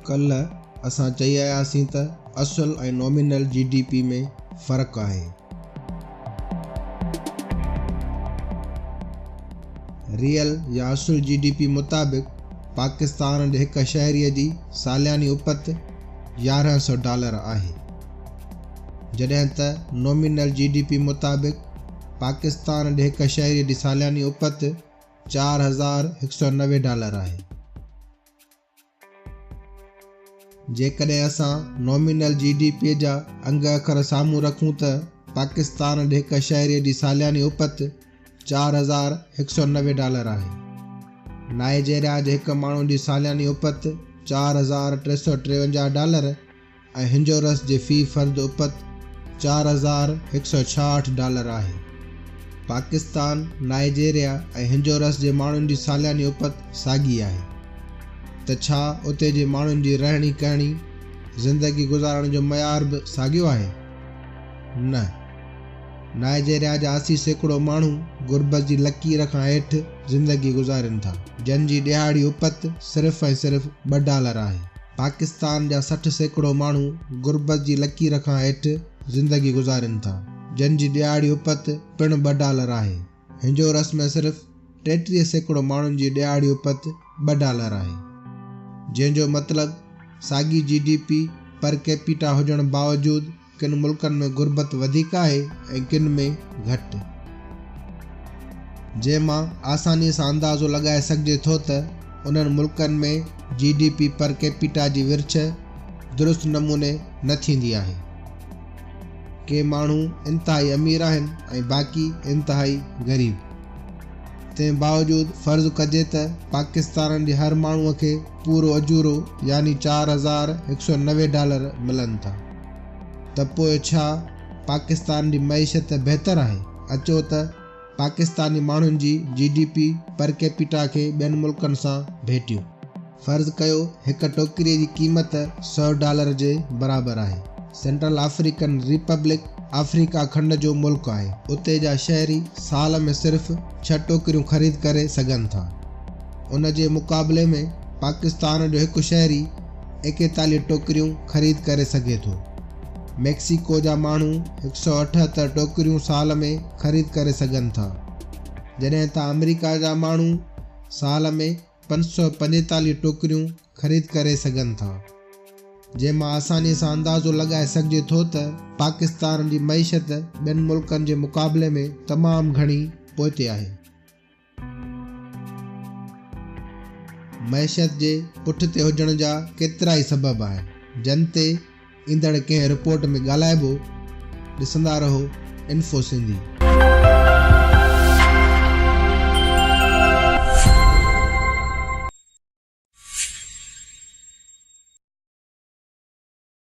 ڪلهه اسان چئي آياسين ته اصل ۽ نومينل جي ڊي پي ۾ فرق آهي. ريئل يا اصل جي ڊي پي مطابق پاڪستان جي هڪ شهري جي سالياني اپت 1100 ڊالر آهي. جڏهن ته نومينل جي ڊي پي مطابق پاڪستان جي هڪ شهري جي سالياني اپت 4190 ڊالر آهي. جيڪڏهن اسان نومينل جي ڊي پي جا انگ اکر سامهون رکون ته پاڪستان جي هڪ شهري جي سالياني اپت 4190 ڊالر آهي. نائيجيريا جي هڪ ماڻهو جي سالياني اپت 4353 ڊالر ۽ هنجورس جي في فرد اپت 4166 ڊالر آهي. پاڪستان، نائيجيريا ۽ هنجورس جي ماڻهن جي سالياني اپت ساڳي آهي ته ڇا اتي جي ماڻهن جي رهڻي ڪهڻي، زندگي گذارڻ جو معيار به ساڳيو آهي؟ نه. نائيجيريا جا 80% ماڻهو غربت جي لڪير کان هيٺ زندگي گذارين ٿا، جن جي ڏهاڙي اپت صرف ۽ صرف ٻه ڊالر آهي. پاڪستان جا 60% ماڻهو غربت جي لڪير کان هيٺ زندگي گذارين ٿا، جن جي ڏهاڙي اپت پڻ ٻه ڊالر آهي. هنجورس ۾ صرف 33% ماڻهن جي ڏهاڙي اپت ٻه ڊالر آهي. جنهن جو مطلب ساڳي جي ڊي پي پر ڪيپيٽا هجڻ باوجود ڪن ملڪن ۾ غربت وڌيڪ آهي ۽ ڪن ۾ گهٽ. جنهن مان آساني سان اندازو لڳائي سگهجي ٿو ته انهن ملڪن ۾ جي ڊي پي پر ڪيپيٽا جي ورڇ درست نموني نه ٿيندي آهي. ڪي ماڻهو انتهائي امير آهن ۽ باقي انتهائي غريب. تنهن باوجود فرض ڪجي ته پاڪستان جي هر ماڻهوء کي پورو اجورو يعني 4190 ڊالر ملن ٿا ته پوء ڇا پاڪستان جي معيشت بهتر آهي؟ اچو ته پاڪستاني ماڻهن جي جي ڊي پي پر ڪيپيٽا کي ٻين ملڪن سان ڀيٽيون. فرض ڪيو هڪ ٽوڪري جي قيمت 100 ڊالر جي برابر آهي. سينٽرل آفريڪن ريپبلڪ آفريڪا کنڊ جو ملڪ آهي. اتي جا شهري سال ۾ صرف ڇهه ٽوڪريون خريد ڪري سگهن ٿا. ان جي مقابلي ۾ پاڪستان جو هڪ شهري 41 ٽوڪريون خريد ڪري سگهي ٿو. ميڪسيڪو جا ماڻهو 178 ٽوڪريون سال ۾ خريد ڪري سگهن ٿا، جڏهن ته آمريڪا جا ماڻهو سال ۾ 545 ٽوڪريون خريد ڪري سگهن ٿا، جنهن مان آساني سان اندازو لڳائي سگهجي ٿو ته پاڪستان جي معيشت ٻين ملڪن جي مقابلي ۾ تمام گهڻي پوئتي آهي. معيشت جي پٺتي هجڻ جا ڪيترائي سبب آهن، جن تي ايندڙ ڪنهن رپورٽ ۾ ڳالهائبو. ڏسندا رهو انفو سنڌي.